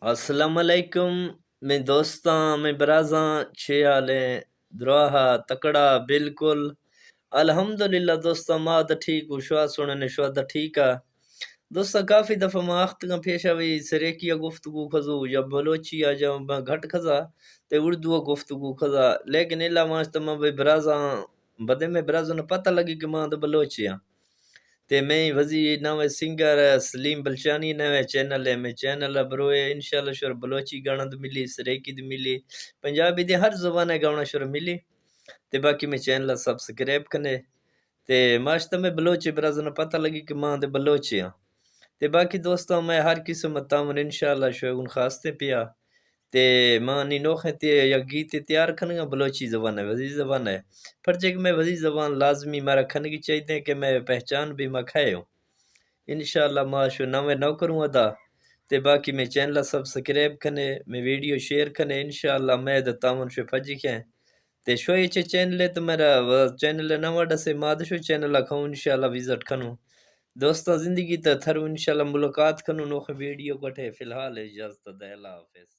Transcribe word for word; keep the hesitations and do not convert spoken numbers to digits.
السلام علیکم، میں دوستاں، میں برازاں، چھ آلیں، دراہا، تکڑا، بالکل۔ الحمدللہ دوستاں، ماں دا ٹھیک ہو، شوا سونے نے شوا دا ٹھیک آ۔ دوستاں، کافی دفعہ ماں اختگاں پیش آوی، سریکیا گفتگو کھزو یا بلوچی آ جاؤں، میں گھٹ کھزا، تے اردو گفتگو کھزا، لیکن الا ماں استماں بھئی برازاں، بدے میں برازاں نہ پتہ لگی کہ ماں دا بلوچی آ۔ تے میں وزی نویں سنگر سلیم بلچانی نویں چینل ہے، میں چینل بروے انشاءاللہ شر بلوچی گانا تو ملی، سریکی تو ملی، پنجابی دے ہر زبان ہے گانا شر ملی۔ تے باقی میں چینل سبسکرائب کنے۔ تے ماشتا میں بلوچی برازن پتہ لگی کہ ماں دے بلوچی ہاں۔ تے باقی دوستاں میں ہر قسم تعاون انشاءاللہ شوگن خاصتے پیا۔ تے ماں نی نوخیں تے یا گیت تیار کھنگا بلوچی زبان ہے، وزی زبان ہے۔ پرچے کہ میں وزی زبان لازمی مارا کھنگی چاہیدے کہ میں پہچان بھی مکھائے ہوں۔ انشاءاللہ ماں شو نویں نو کروں ادا۔ تے باقی میں چینل سبسکرائب کھنے، میں ویڈیو شیئر کھنے، انشاءاللہ میں دا تعاون شو پھجی کھیں۔ تے شو اچے چینل ہے تو میرا چینل نواں ڈسے ماں دا شو چینل کھاؤں انشاءاللہ وزٹ کھنوں۔ دوستاں زندگی تے تھرو انشاءاللہ ملاقات کھنوں نوخ ویڈیو کٹھے، فی الحال اجازت دے، اللہ حافظ۔